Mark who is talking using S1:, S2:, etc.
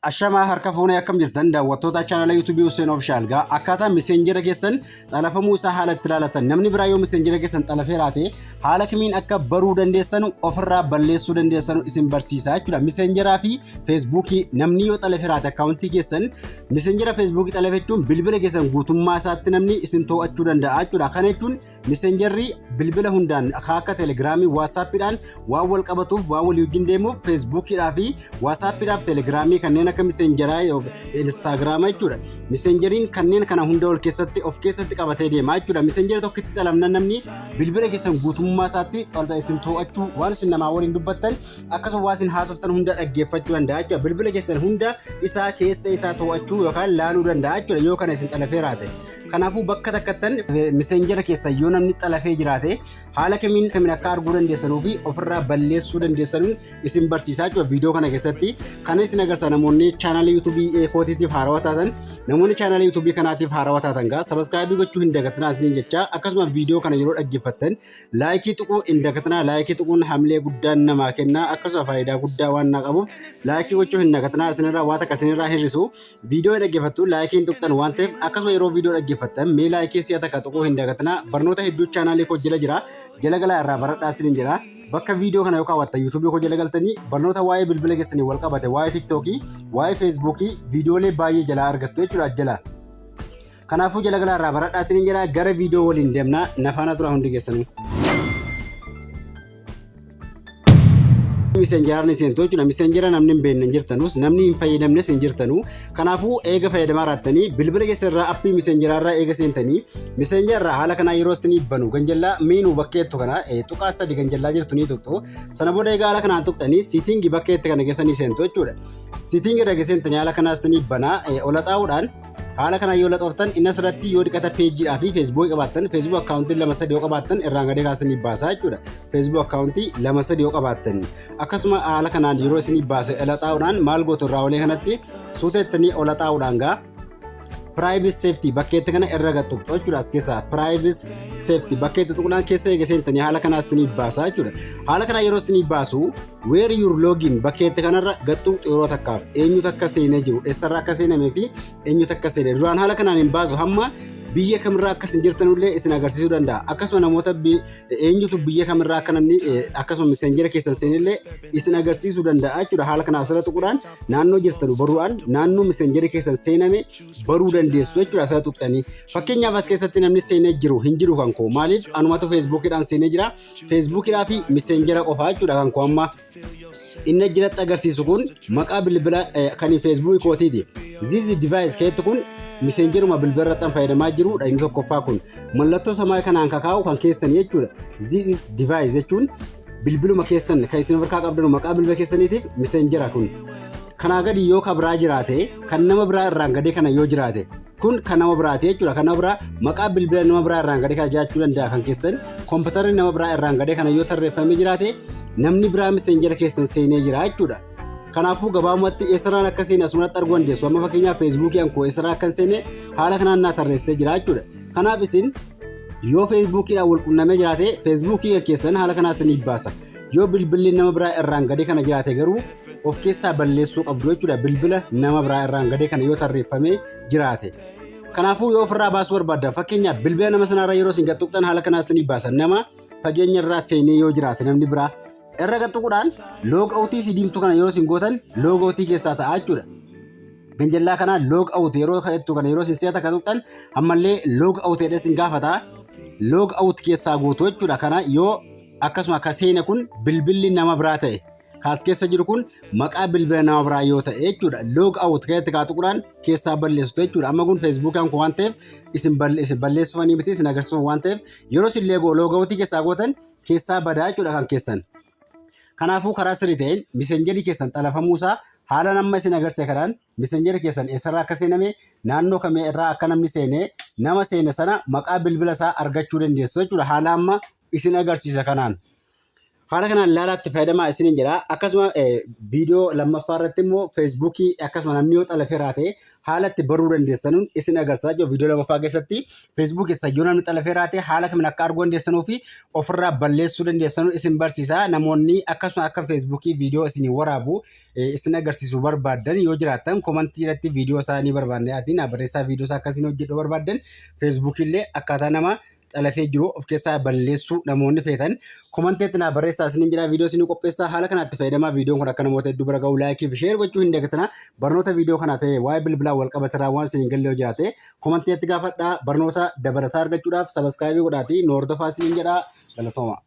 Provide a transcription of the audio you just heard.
S1: Ashamaa harka fuunee akkam jirtan daawwattoota chaanala YouTube Hussein Official gaa akkaataa miseenjera keessan xalafamuu isaa haala itti ilaalatan namni biraa yoo miseenjera keessan xalafee raate haala kamiin akka baruu dandeessanu ofirraa balleessuu dandeessanu isin barsiisa jechuudha. Miseenjeraa fi feesbuukii namni yoo xalafee raate akkaawuntii keessan miseenjera feesbuukii xalafechuun bilbila keessan guutummaa isaatti namni isin to'achuu danda'a jechuudha. Kana jechuun Miseenjarri bilbila hundaan akka telegiraamii, waasaappiidhaan waan wal qabatuuf waan walii wajjin deemuuf feesbuukiidhaa fi waasaappiidhaaf telegiraamii kanneen akka miseenjaraa instaagiraama jechuudha. Miseenjariin kanneen kana hunda wal keessatti of keessatti qabatee deema jechuudha. Miseenjara tokkitti xalamna namni bilbila keessan guutummaa isaatti isin to'achuu waan isin namaa waliin dubbattan akkasuma waan isin haasoftan hunda dhaggeeffachuu danda'a jechuudha. Bilbila keessan hunda isaa keessa isaa to'achuu yookaan laaluu danda'a jechuudha yoo kana isin xalafee raate. Kanaafuu bakka takkattan miseenjera keessa yoo namni xalafee jiraate haala kamiin kamiin akka arguu dandeessanuu fi ofirraa balleessuu dandeessanuun isin barsiisaa jechuudha viidiyoo kana keessatti. Kana isin agarsiisa namoonni chaanaalii yuutuubii kootiitiif haarawaa taatan namoonni chaanaalii yuutuubii kanaatiif haarawaa taatan gaa sabaskiraayibii gochuu hin dagatinaa isiniin jecha akkasuma viidiyoo kana yeroo dhaggeeffattan laayikii tuquu hin dagatinaa laayikii tuquun hamilee guddaa namaa kenna akkasuma faayidaa guddaa waan naa qabuuf laayikii gochuu hin dagatinaa isinirraa waa takka isinirraa hir'isu Viidiyoo dhaggeeffattu laayikii hin tuqxan waan ta'eef akkasuma yeroo viidiyoo dhaggeeffattan mee laayikii si'a takka tuquu hin dagatinaa barnoota hedduu chaanaalii koo jala jira jala galaa irraa baradhaa isiniin jedha bakka viidiyoo kana yoo kaawwattan yuutuubii koo jala galtanii barnoota waa'ee bilbila keessanii wal qabate waa'ee tiktookii waa'ee feesbuukii viidiyoolee baay'ee jalaa argattu jechuudha jala. Kanaafuu jala galaa irraa baradhaa isiniin jedha gara viidiyoo waliin deemnaa nafaana tura hundi keessanuu. Miseenjaraa ni seentu jechuudha. Miseenjara namni hin beekne hin jirtanus namni hin fayyadamnes hin jirtanu. Kanaafuu eega fayyadamaa raattanii bilbila keessa irraa appii miseenjaraa irraa eega seentanii miseenjara irraa haala kanaa yeroo isinii banu ganjallaa miinuu bakkeettu kana tuqaa sadi ganjallaa jirtu ni tuqxu. Sana booda eega haala kanaan tuqxanii siitingii bakkeetti kana keessa ni seentu jechuudha. Siitingii irra seentanii haala kanaa isinii banaa ola xaa'uudhaan Haala kanaan yoo laxooftan inni asirratti yoo dhiqata peejiidhaa fi feesbuukii qabaattan feesbuuk akkaawuntii lama sadi yoo qabaattan irraan gadee kaasanii baasaa jechuudha. Feesbuuk akkaawuntii lama sadi yoo qabaattan akkasuma haala kanaan yeroo isinii baase laxaa'uudhaan maal gootu irraa olee kanatti suuteettanii ola xaa'uudhaan gaa private safety bakkeetti kana irra gad tuqxu jechuudha as keessaa private safety bakkeetti tuqnaan keessa eega seentanii haala kanaa isinii baasaa jechuudha. Haala kanaa yeroo isinii baasu Where your login bakkeetti kanarra gad tuqxu yeroo takkaaf eenyutu akka seenee jiru eessarraa akka seenamee fi eenyutu akka seene duraan haala kanaan hin baasu hamma biyya kamirraa akka isin jirtanullee isin agarsiisuu danda'a akkasuma namoota eenyutu biyya kamirraa akka namni akkasuma miseenjera keessan seenillee isin agarsiisuu danda'a jechuudha haala kanaa asirra tuquudhaan naannoo jirtanu baruudhaan naannoo miseenjera keessan seename baruu dandeessu jechuudha asirra tuqxanii fakkeenyaaf as keessatti namni seenee jiru hin jiru kan koo maaliif anumatu feesbuukiidhaan seenee jira Feesbuukidhaa fi miseenjera qofaa jechuudha kan koo amma. Inni jiratti agarsiisu kun maqaa bilbila kan feesbuukii kootiiti. This device keetti kun miseenjeruma bilbila irratti kan fayyadamaa jirudha inni tokkoffaa kun. Mallattoo samaa kanaan kakaa'u kan keessanii jechuudha. This is device jechuun bilbiluma keessan kan isin harkaa qabdanu maqaa bilbila keessaniitiif miseenjera kun. Kanaa gadi yoo ka biraa jiraate kan nama biraa irraan gadee kana yoo jiraate Kun kan nama biraati jechuudha. Kan nama biraa maqaa bilbila nama biraa irraan gadee kana jiraachuu danda'a kan keessan. Kompiitarri nama biraa irraan gadee kana yoo tarreeffamee jiraate namni biraa miseenjera keessan seenee jira jechuudha. Kanaafuu gabaabumatti eessarraan akka seene asumatti arguu dandeessu. Amma fakkeenyaaf feesbuukii kan koo eessarraa akka seene haala kanaan naa tarreessee jira jechuudha. Kanaaf isin yoo feesbuukiidhaan wal qunnamee jiraate feesbuukii kan keessan haala kanaa isiniif baasa. Yoo bilbilli nama biraa irraan gadee kana jiraate garuu of keessaa balleessuu qabdu jechuudha. Bilbila nama biraa irraan gadee kana yoo tarreeffamee jiraate. Kanaafuu yoo ofirraa baasuu barbaaddan fakkeenyaaf bilbila nama sanaarra yeroo isin gad tuqxan haala kanaa isinii baasa. Nama fageenya irraa seenee yoo jiraate namni biraa irra gad tuquudhaan loog awutii si diimtuu kana yeroo isin gootan loog awutii keessaa ta'a jechuudha. Ganjallaa kanaa loog awut yeroo jettu kana yeroo isin si'a takka tuqxan ammallee loog awut jedhee isin gaafata. Loog awut keessaa gootu jechuudha. Kana yoo akkasuma akka seene kun bilbilli nama biraa ta'e kaas keessa jiru kun maqaa bilbila nama biraa yoo ta'e jechuudha. Log out keessatti kaa tuquudhaan keessaa balleessitu jechuudha. Amma kun feesbuukaan kun waan ta'eef isin balleessuufanii miti isin agarsiisuuf waan ta'eef yeroo isin leegoo log out keessaa gootan keessaa badaa jechuudha kan keessan. Kanaafuu karaa sirrii ta'een miseenjerii keessan xalafamuusaa haala nama isin agarsiise kanaan miseenjerii keessan eessarraa akka seename naannoo kamii irraa akka namni seene nama seene sana maqaa bilbila isaa argachuu dandeessu jechuudha. Haala amma isin agarsiisa kanaan. Haala kanaan ilaalaatti fayyadamaa isiniin jedha. Akkasuma viidiyoo lammaffaa irratti immoo Feesbuukii akkasuma namni yoo xalafee raate haala itti baruu dandeessanuun isin agarsiisaa jiru. Viidiyoo lammaffaa keessatti Feesbuuk keessa yoo namni xalafee raate haala kamiin akka arguu dandeessanuu fi ofirraa balleessuu dandeessanuun isin barsiisa. Namoonni akkasuma akka Feesbuukii viidiyoo isin waraabu isin agarsiisuu barbaaddan yoo jiraattan komantii irratti viidiyoo isaa ni barbaanne ati na barreessaa viidiyoo isaa akkasiin hojjedhu barbaaddan Feesbuukii illee akkaataa nama xalafee jiru of keessaa balleessuu namoonni feetan komanteetti naa barreessaa isiniin jedha. Viidiyoo isinii qopheessaa haala kanaatti fayyadamaa. Viidiyoon kun akka namoota hedduu bira ga'u laayikii fi sheer gochuu hin dagatinaa. Barnoota viidiyoo kana ta'e waa'ee bilbilaa wal qabatirraa waan isiniin galle yoo jiraate komanteetti gaafadhaa. Barnoota dabalataa argachuudhaaf sabaskiraayibii godhaatii nu hordofaa isiniin jedha. Galatooma.